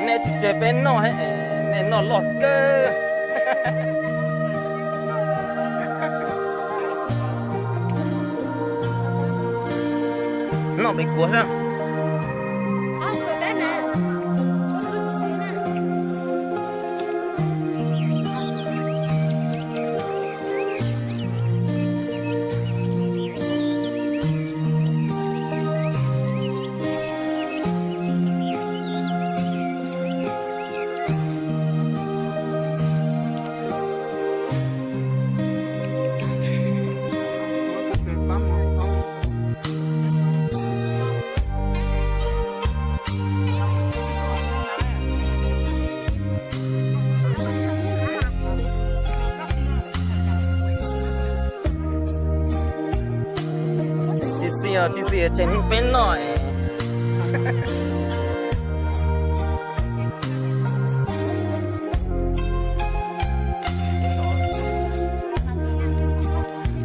Nej tsis tseg peb noj, nej noj loj kawg. Noj pem kuav xwb. Tsis xis, tsis xis tseem peb noj.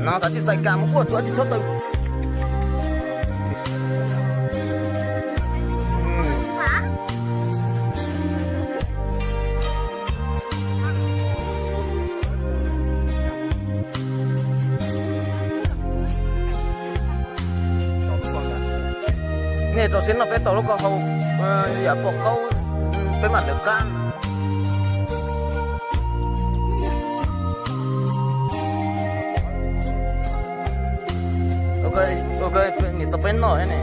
No kav tsij txais kam mus ua tuav tsis tshua tawm. Nej rau siab noj peb tau lub ko hau, yam pom qaub, peb mam lawv qab. Nim txog peb noj ne.